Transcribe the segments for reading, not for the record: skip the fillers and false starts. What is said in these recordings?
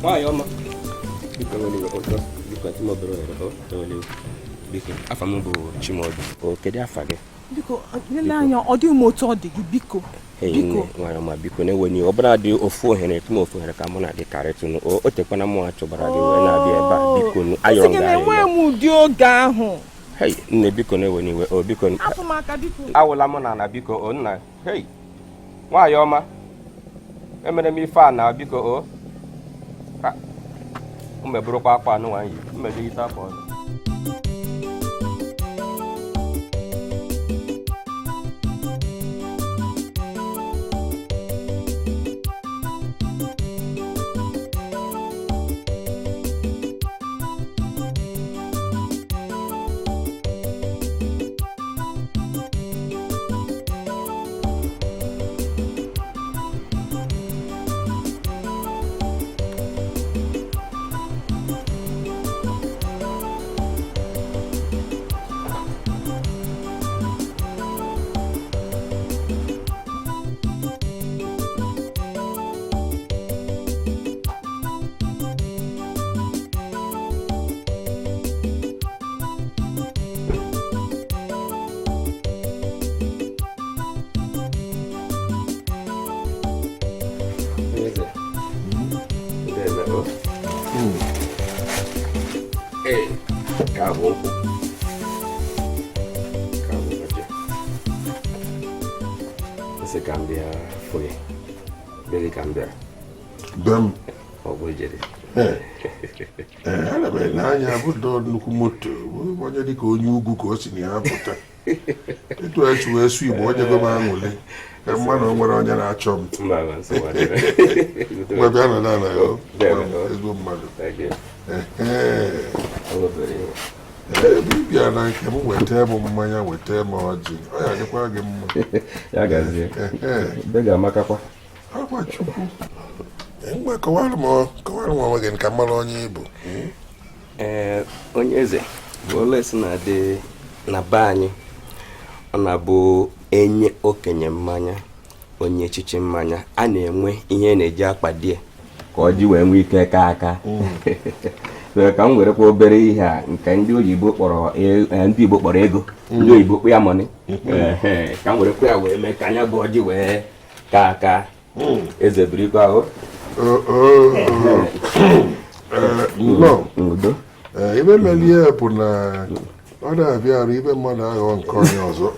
Nwaanyị ọma, biko ewela iwe, o, biko tụ m obere ohere, o, ewela iwe. Biko, afa m bụ Chimaobi. O, kedu afa gị? Biko, lelee anya, ọ dịghị m otu ọ dị gị, biko. Biko. Nwaanyị ọma, biko na-ewe n'iwe, ọ bụla dị ofu ohere, tụ m ofu ohere ka mụ na gị karịtụnụ. O tekwana mụ achọbara gị wee na-abịa ebe a, biko nụ, ayọrọ m Sị gị gị na enweghị arịrịọ. m ụdị oge ahụ. Hei, nne, biko na-ewe n'iwe, o, biko. Afụ m aka, biko. Awụla m na ana, biko, o nna. Hei, nwaanyị ọma, emere m ife a na, biko, o ka mmeburukwa akwa anụ nwaanyị mmejigide akwa ọzọ. Ka bụ nkwụ, ka bụ ọjị. Nsị ka m bịa fụ gị, bịa ka m bịara. Be m? Ọ bụ jere. Ee, ana m ele anya bụdọ nnukwu moto onye dịka onye ugwu ka o si na ya pụta. Etu esi wee sụ Igbo, onye go m aṅụli ka mma na o nwere onye na-achọ m. Ngwa, bịa nọdụ ala ya, ezigbo mmadụ. Ee, ebe ị bịa na nke m, weta m mmanya, weta m ọjị, ọ ya dịkwa gị mma. Ya gazie. Be ga-amakakwa. Akwa Chukwu. Ngwa, kọwara m onwe gị ka m mara onye ị bụ. Ee, onye eze bụ olesi na-adị na be anyị. Ọ na-abụ enye okenye mmanya, onye echichi mmanya, a na-enwe ihe na-eji akpa die ka ọjị wee nwee ike ka aka. Ka m werekwa obere ihe a nke ndị oyibo kpọrọ, ndị Igbo kpọrọ ego, ndị oyibo kpọ ya money, ka m werekwa ya wee mee ka anya bụ ọjị wee ka aka. Eze, birikwa ahụ. Nnọọ. Ibe melie bụ na ọ na-abịa arụ ibe mmadụ aghọ nke onye ọzọ.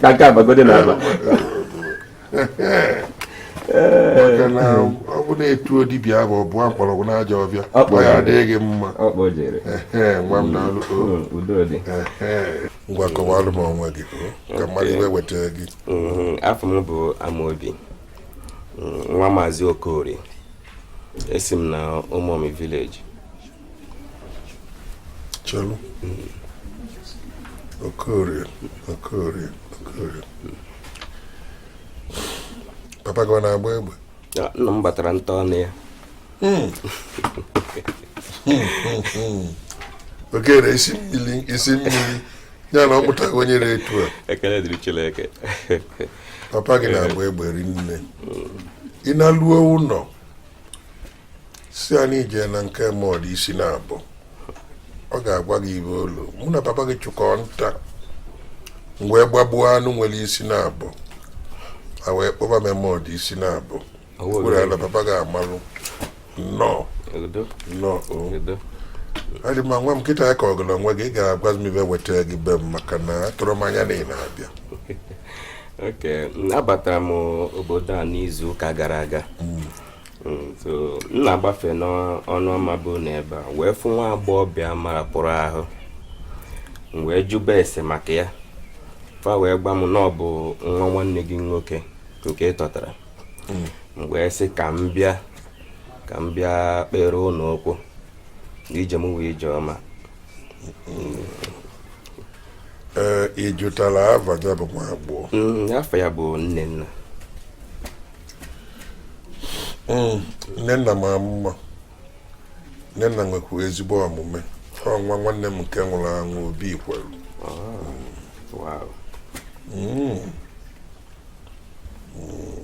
Ka nke abagode na aba. Maka na ọ bụ na-etuo dibịa bụ ọbụa mkpọrọgwụ n'ajọ ọbịa, ọ ya adịghị gị mma. Nwa m, daalụ. Ngwa, kọwalụ m onwe gị ka mmadụ iwe weta gị. Afọ m bụ Amaobi, nwa Maazị Okorie. Esi m na Ụmụọmị village. Chelụ, Okorie, Okorie, Okorie, papa gị ọ na-agba egbe? Nna m gbatara nta ọnụ ya. Okere isi mmiri, isi mmiri ya na ọ mụtaghị onye na-etu a. Ekele dịrị Chineke. Papa gị na-agba egbe rinne. Ị na-alụọ ụlọ si anyị jee na nke mọdụ isi na-abụ, ọ ga-agwa gị ibe olu. Mụ na papa gị chụkọọ nta wee gbagbuo anụ nwere isi na-abụ, a wee kpọba m mọdụ isi na-abụ kwere na papa gị amalụ. Nnọọ, nnọọ. Adị mma, nwa m. Nkịta ya ka ọgụlọ onwe gị, ị ga-agwa m ibe weta gị be m, maka na atụrụ m anya na ị na-abịa. Ok, abatara m obodo a n'izu ụka gara aga. So m na-agbafe n'ọnụ ọma bụ n'ebe a wee fụ nwa agbọghọbịa marapụrụ ahụ. M wee jụba ese maka ya, fa wee gwa m na ọ bụ nwa nwanne gị nwoke nke ị tọtara. M wee sị ka m bịa, ka m bịa kpere ụlọ okwu ije m wee ije ọma. Ee, ị jụtara afa ya bụ nwa agbọghọ? Afọ ya bụ Nnenna. Nnenna ma mma. Nnenna nwekwa ezigbo omume. Ọ nwa nwanne m nke nwụrụ anwụ, Obi kwere. Wow.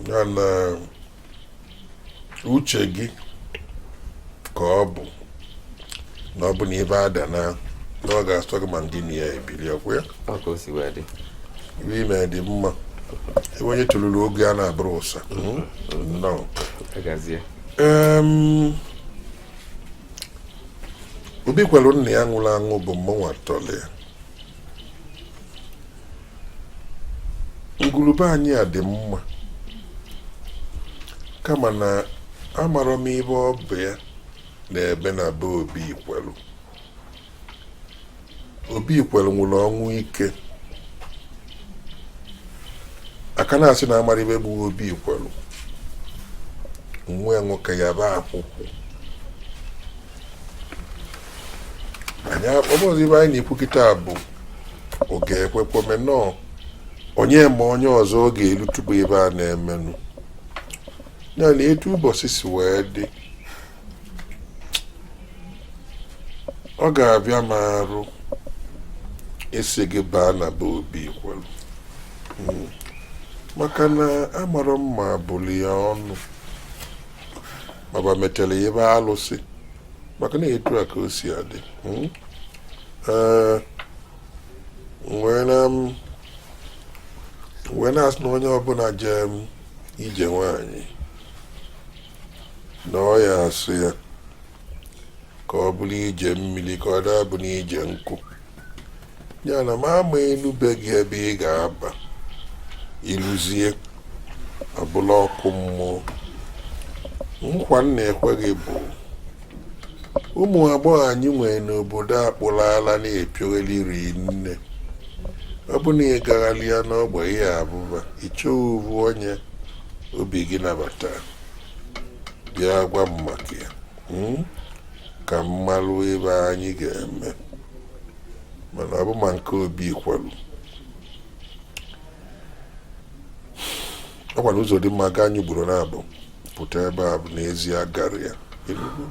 Ya na Uche gị ka ọ bụ na ọ bụ na ibe ada na na ọ ga-asọ gị ma ndị na ya ebili ọkwa ya. Ọ ka o si wee dị. Ibe ime dị mma ebe onye toluru oge a na-abụrụ ụsa. Nnọọ. Agazie. Obi kwelu nna ya nwụrụ anwụ bụ mmụnwa tọrọ ya. Ngwurube anyị a dị mma, kama na amarọ m ibe ọ bụ ya na-ebe na be Obi Ikwelu. Obi Ikwelu nwụrụ ọnwụ ike. Aka na-asị na amara ibe gbuo Obi Ikwelu, nwa ya nwoke ya bụ akwụkwụ. Anyị ọbọzọ ibe anyị na-ekwu kịta bụ ọ ga-ekwekwe menọọ onye ma onye ọzọ ọ ga-elu tupu ebe a na-emenụ ya na etu ụbọchị si wee dị, ọ ga-abịa m arụ esi gị baa na be Obi Ikwelu. Maka na amara m ma bụrụ ya ọnụ maba metere ya ebe alụsị, maka na etu a ka o si adị. Ee, wee na-asị na onye ọbụla jee m ije nwaanyị na ọ ya asụ ya ka ọ bụrụ ije mmiri, ka ọ dabụ n'ije nkụ ya na ma ama enube gị ebe ị ga-aba ịlụzie ọbụla ọkụ mmụọ. Nkwa m na-ekwe gị bụ ụmụ agbọghọ anyị nwere n'obodo akpụlala na-epiogheli nne. Ọ bụ na ị gagharịa n'ọgba ihe abụba ịchọọ uvu onye obi gị nabata, bịa gwa m maka ya, ka m malụ ebe anyị ga-eme. Mana ọ bụ ma nke Obi Ikwelu ọ gwara ụzọ dị mma gaa anyị ugboro na-abụ pụta ebe a bụ n'ezie gara ya. Enugu.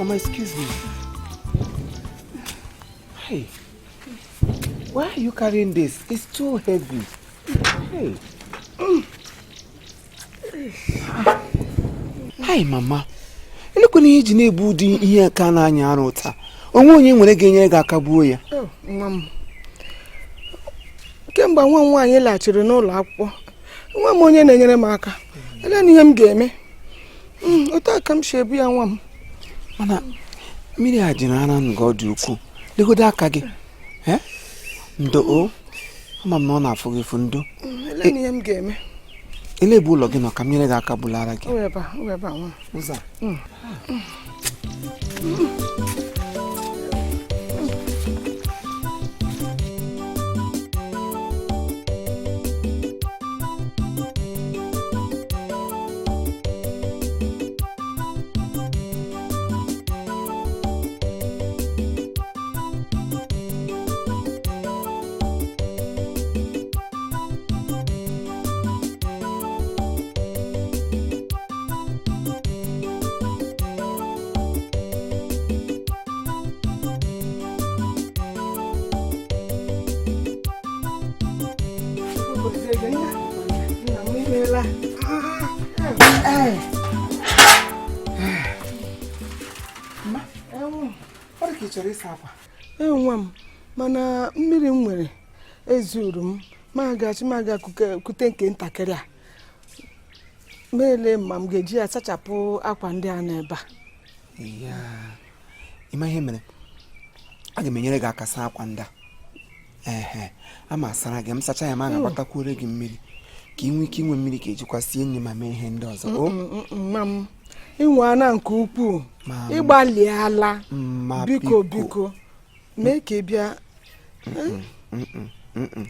Mama, excuse me. Hey, why are you carrying this? It's too heavy. Hey. Hi, Mama. Elekwana ihe iji na-ebu ụdị ihe ka na-anya arụ taa. Onwe onye nwere ga-enyere gị aka buo ya. Nwa m, kemgbe nwa m nwaanyị laghachiri n'ụlọ akwụkwọ, nwa m onye na-enyere m aka. Elee na ihe m ga-eme? Otu a ka m si ebu ya, nwa m. Mana mmiri a dị n'ara nga ọ dị ukwuu. Legodo aka gị. Ndo o, ama m na ọ na-afụ gị efu ndo. Elee na ihe m ga-eme? Elee ebe ụlọ gị nọ ka m nyere gị aka bulara gị? Ọ ebe a, nwa m. Ụzọ a? Nna m, imeela. Mma, ọ dị ka ị chọrọ ịsa akwa. Ee, nwa m, mana mmiri m nwere ezuru m, ma agachi m aga kute nke ntakịrị a. Ma ele ma m ga-eji ya sachapụ akwa ndị a n'ebe a. Ya, ịma ihe mere? Aga m enyere gị aka saa akwa ndị a. Ehe, ama asara gị, m sacha ya, ma a ga-agbatakwuore gị mmiri ka ị nwee ike inwe mmiri ka ejikwa sie nri ma mee ihe ndị ọzọ. O? Nwa m, ịnwe nke ukwuu. Ma Ịgbalịala. Mma, Biko, biko, mee ka ị bịa.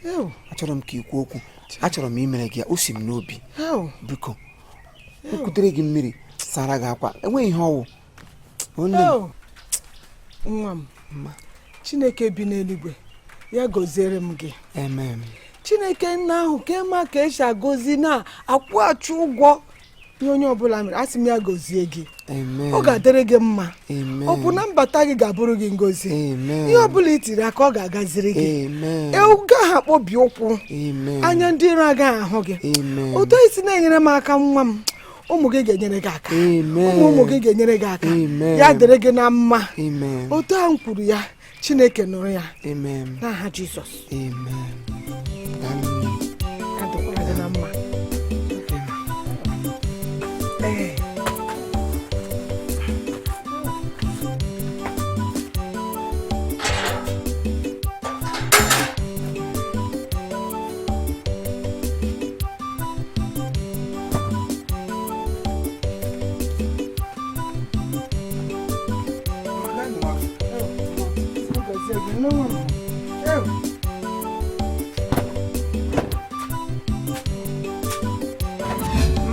Ew, Achọrọ m ka ị kwuo okwu. Achọrọ m imere gị ya, o si m n'obi. Ew. Biko, m kutere gị mmiri sara gị akwa. Enweghị ihe ọwụ. O nne m. Ew. Nwa m, Chineke bi n'eluigwe ya gọziere m gị. Amen. Chineke nna ahụ ka ịma ka esi agọzi na-akwụghachi ụgwọ ihe onye ọbụla mere, asị m ya gọzie gị. Amen. Ọ ga-adịrị gị mma. Amen. Ọ bụ na mbata gị ga-abụrụ gị ngọzi. Amen. Ihe ọbụla i tiri aka, ọ ga-agaziri gị. Amen. Ewu gaghị akpọbi ụkwụ. Amen. Anya ndị iro agaghị ahụ gị. Amen. Otu esi na-enyere m aka, nwa m, ụmụ gị ga-enyere gị aka. Amen. Ụmụ ụmụ gị ga-enyere gị aka. Amen. Ya dịrị gị na mma. Amen. Otu a m kwuru ya, Chineke nụrụ ya. Amen. N'aha Jizọs. Amen. Daalụ nne m. Ya dịkwara gị na mma. Ee. Gọzie gị, nne nwa m. Ew.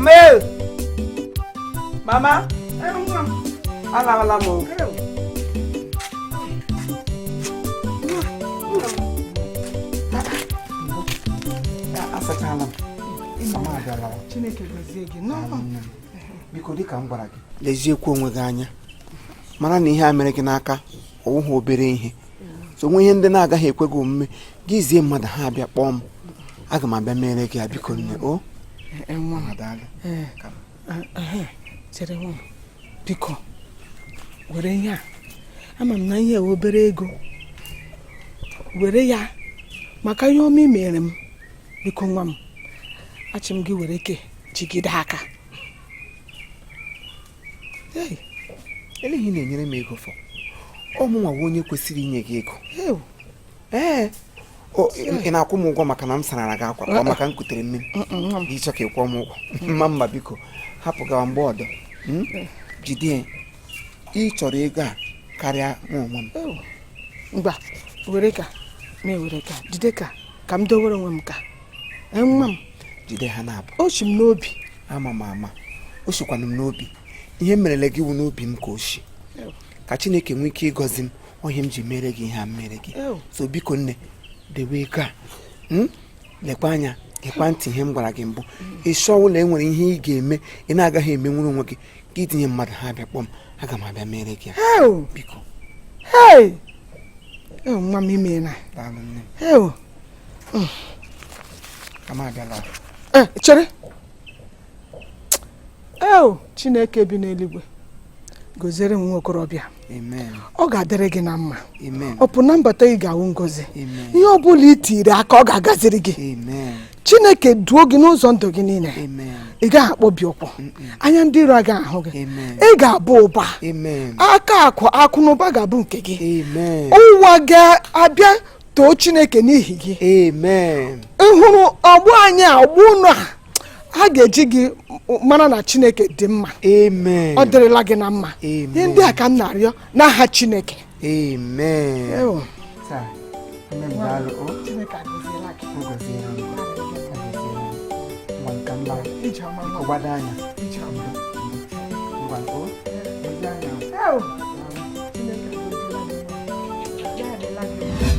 Mel! Mama! Ee, nwa m. Alawala m o. Ew. Nwa m. Asachala m. Mama abịala. Chineke gọzie gị. Nnọọ. Biko, dịka m gwara gị, leziekwa onwe gị anya, mara na ihe a mere gị n'aka ọwụghị obere ihe. So nwe ihe ndị na-agaghị ekwe gị omume, gị zie mmadụ ha abịa kpọọ m, aga m abịa mere gị ya. Biko nne o. Ee, nwa m. Daalụ. Ee. Ehe, chere nwa m, biko were ihe a. Ama m na ihe a obere ego, were ya maka ihe ọma i mere m. Biko nwa m, achị m gị were ke jigide aka. Hey, Eleghị na-enyere m ego fọ ọmụnwa bụ onye kwesịrị inye gị ego. Ew. Ee, o ị na-akwụ m ụgwọ maka na m sarara gị akwa ka ọ maka m kutere mmiri? Nwa m. Gị chọ ka ị kwụọ m ụgwọ mma mma. Biko hapụ gawa mgbe ọdọ. Jide ya. Ị chọrọ ego a karịa mụ onwe m. Ew. Ngwa, were ka ma ewere ka jide ka m dowere onwe m ka. Ee, nwa m. Jide ha na-abụ. O si m n'obi. Ama m ama o sikwanụ m n'obi. Ihe m merele gị wụ n'obi m ka o si. Ew. Ka Chineke nwee ike ịgọzi m onye m ji mere gị ihe a m mere gị. Ew. So biko nne, dewe ego a. Lekwa anya, gekwa ntị ihe m gwara gị mbụ. Ịsọ ọbụla e nwere ihe ị ga-eme ị na-agaghị emenwuru onwe gị, gị tinye mmadụ ha abịa kpọọ m, Aga m abịa mere gị ya. Biko. Hey! Nwa m imeela. Daalụ nne m. Ew. Ka m abịala. Chere. Ew, Chineke bi n'eluigwe. Goziere m nwa okorobịa. Amen. Ọ ga-adịrị gị na mma. Amen. Ọ pụ na mbata ị ga-awụ ngọzi. Amen. Ihe ọ bụla i tiri aka ọ ga-agaziri gị. Amen. Chineke duo gị n'ụzọ ndụ gị niile. Amen. Ị gaghị akpọbi ụkwụ. Anya ndị iro agaghị ahụ gị. Amen. Ị ga-abụ ụba. Amen. Aka akụ akụ na ụba ga-abụ nke gị. Amen. Ụwa ga-abịa too Chineke n'ihi gị. Amen. Ị hụrụ ọgbọ anyị a, ọgbọ unu a, a ga-eji gị mara na Chineke dị mma. Amen. Ọ dịrịla gị na mma. Amen. Ihe ndị a ka m na-arịọ n'aha Chineke. Amen. Ewo. Taa, nne m daalụ o. Chineke agọziela gị. Ọ gọziela m. Ọ gọziela m. Ngwa nka m laa. Ije ọma Biko nwa m. gbado anya. Ije ọma. Ngwa o. Lezie anya. Ewo. Chineke agọziela gị nwa m. Ya adịla gị mma.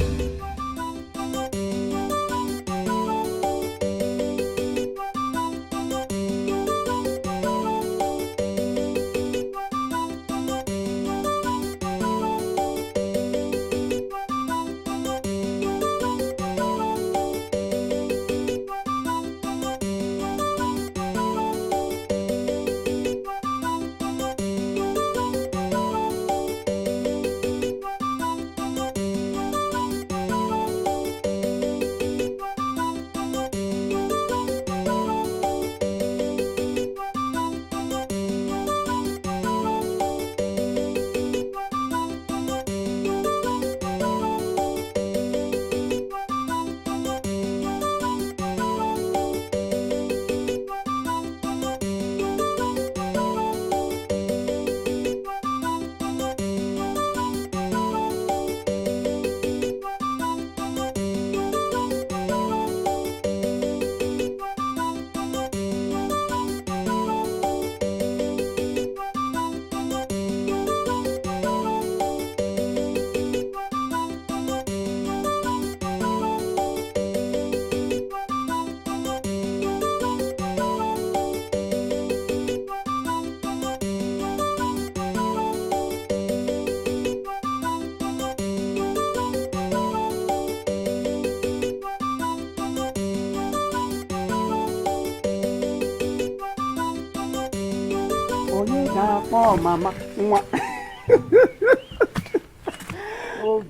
Onye ga-akpọ mama nwa?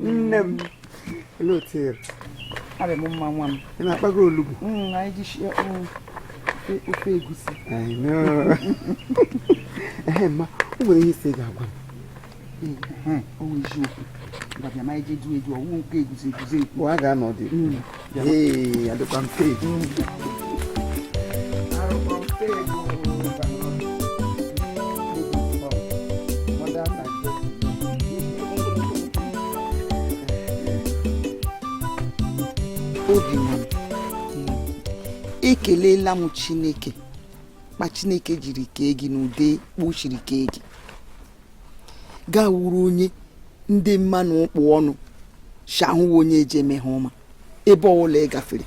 Nne m, olee otu ị rị? Adị m mma nwa m. Ị na-akpago olugbu? Anyị ji shie ofe egusi. I know. Ehe, mma, o nwere ihe isi ị ga-agwa m. O nwere eziokwu. Ngwa bịa ma anyị jee duo edu ọwụ nke egusi egusi ekwu. Ọ a ga-anọ dị. Ee, adịkwa mfe. Obi nwa m, ekelela m Chineke ma Chineke jiri kee gị n'ụdị kpochiri kee gị gaa wuru onye ndị mmanụ ụkpụ ọnụ shahụwa onye eji eme ha ọma ebe ọbụla ị gafere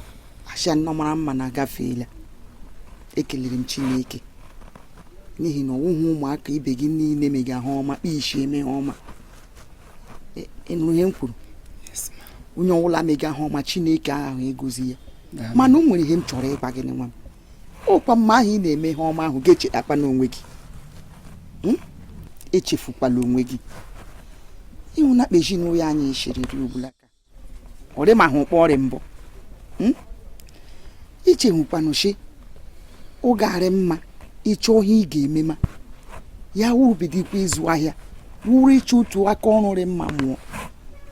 asha nnọmara mma na agafeela. Ekelere m Chineke n'ihi na ọwụghị ụmụaka ibe gị niile mega ha ọma kpa ishi eme ha ọma. Ị nụrụ ihe m kwuru? Onye ọbụla mega ha ọma Chineke ahụ egozi ya. Mana o nwere ihe m chọrọ ịgwa gị nwa m. Ọkwa mma ahụ ị na-eme ihe ọma ahụ ga-echetakwa n'onwe gị. Echefukwala onwe gị. Ịhụ na ezinụlọ anyị shiriri ugbulaka. Ọrị ma hụ kpọrị mbụ. Ichehukwanụ shi ụgarị mma ịchọ ihe ị ga-eme ma ya wurubidikwa ịzụ ahịa wuru ịchọ otu aka ọrụ rị mma mụọ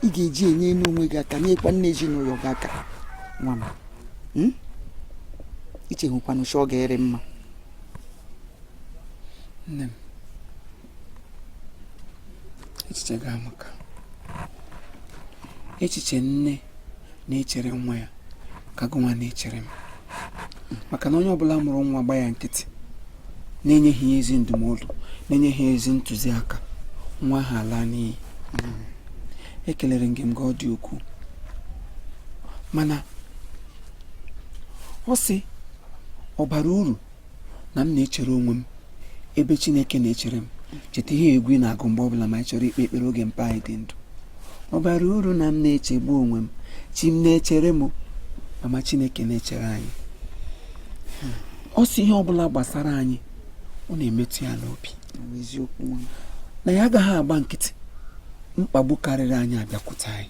ị ga-eji enye n'onwe gị aka nyekwa nne ezinụlọ gị aka nwa m. Ichehukwanụ shi ọ ga-ere mma. Nne m, echiche ga-amaka. Echiche nne na-echere nwa ya ka gụnwa na-echere m. Maka na onye ọbụla mụrụ nwa gba ya nkịtị na-enyeghị ya ezi ndụmọdụ na-enyeghị ya ezi ntụziaka nwa ahụ alaa n'iyi. Ekelere m gị nga ọ dị ukwuu. Mana ọ sị ọ bara uru na m na-echere onwe m ebe Chineke na-echere m. Cheta ihe egwu ị na-agụ mgbe ọbụla ma ị chọrọ ikpe ekpere oge mpa anyị dị ndụ. Ọ bara uru na m na-echegbu onwe m, chi m na-echere m, mama Chineke na-echere anyị. Ọ sị ihe ọbụla gbasara anyị, ọ na-emetụ ya n'obi. Na ya agaghị agba nkịtị mkpagbu karịrị anyị abịakwute anyị.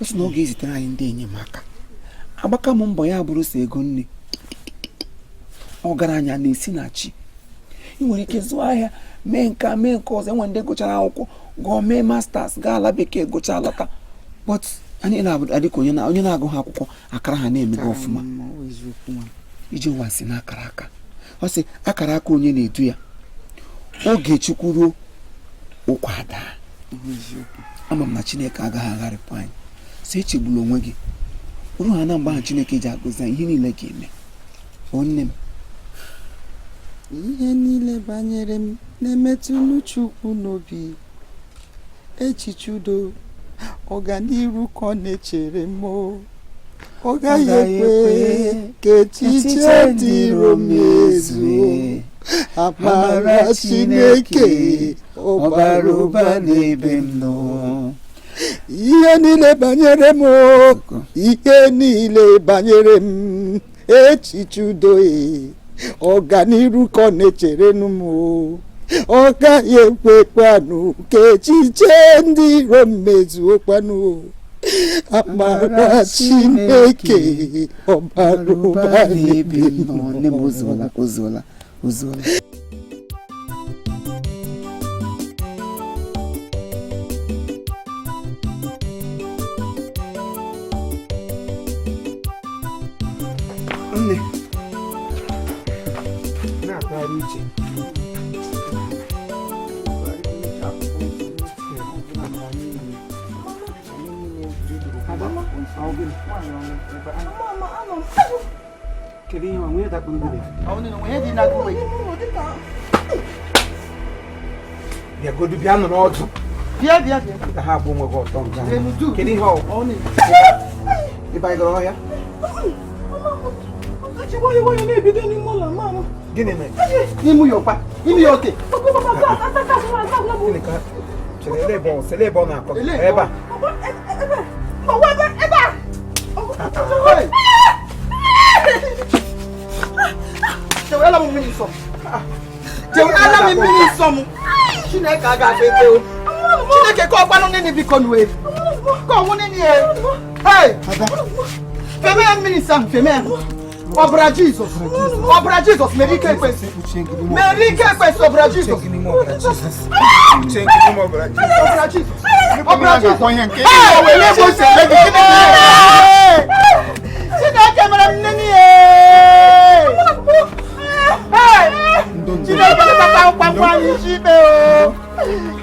Ọ sị na ọ ga-ezitere anyị ndị enyemaka. Agbaka m mbọ ya bụrụ sọ ego nne. Ọgaranya na-esi na chi. Ị nwere ike zụọ ahịa mee nke a mee nke ọzọ. Enwe ndị gụchara akwụkwọ gụọ mee masters gaa ala bekee gụchaa lọta, but anyị na-adị ka onye na-agụ ha akwụkwọ akara ha na-emega ọfụma. Ije ụwa si na akara aka. Ọ sị akara aka onye na-edu ya, oge Chukwu ruo ụkwa adaa. Ama m na Chineke agaghị agharịpụ anyị, so echegbula onwe gị ruo ha na mgbe ahụ Chineke ji agọzi anyị, ihe niile ga-eme. O nne m, ihe niile banyere m na-emetụ Chukwu n'obi. Echiche udo, ọganiru ka ọ na-echere m. Ọ gaghị ekwe ka echiche ndị iro mezue. Amara Chineke ọ bara ụba n'ebe m nọ. Ihe niile banyere m, ihe niile banyere m, echiche udo, ọganiru ka ọ na-echere m. Ọ gaghị ekwe kwanụ ka echiche ndị iro mezuo kwanụ. Amara Chineke ọ bara ụba n'ebe m nọ. Nne m, ozuola, ozuola, ozuola. Nne na-atụgharị uche. Kedu ihe nwunye dakpuru gị? Bịagodu, bịa nọrọ ọdụ. Bịa, bịa, bịa. Ka ha abụ onwe gị ọtọ nga. Kedu ihe ọ ebe anyị gara ọhịa? Na-ebido n'ime ụlọ mama. Gịnị mere? N'ime ya ọkwa, ime ya oke. Gịnị ka chere ele ebe ọ sele ebe ọ na-akọ gị? Ebe a. Ebe a. Chewela m mmiri nsọ. Chewela m mmiri nsọ m. Chineke a ga-agba ebe o. Chineke ka ọkwanụ nini biko nue. Ka ọnwụ nini e. Hey! Feme ya mmiri nsọ ahụ, feme ya. Ọbara Jizọs. Ọbara Jizọs mere ike ekwensị. Mere ike ekwensị ọbara Jizọs. Ọbara Jizọs. Ọbara Jizọs. Hey! Chineke mere m nini e. Hey! Chineke lekọta nkwa anyị isi ikpe o.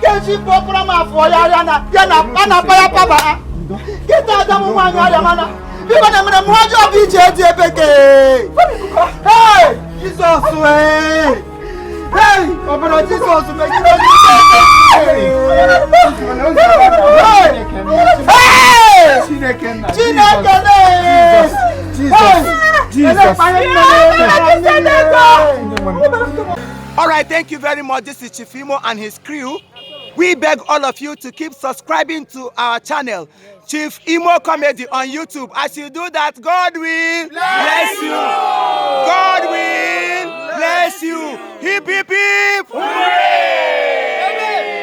Kechi kpọpụrụ m afọ ya ya na ya na a na-apa ya paba ha. Kịta ada m nwaanyị ọrịa mana. Biko na mere m ọjọọ bụ ije dị ebe ke. Hey! Jizọs ee! Hey! Ọbara Jizọs megide onye ike. Hey! Hey! Chineke nee! Hey! All right, thank you very much. This is Chief Imo and his crew. We beg all of you to keep subscribing to our channel, Chief Imo Comedy on YouTube. As you do that, God will bless you.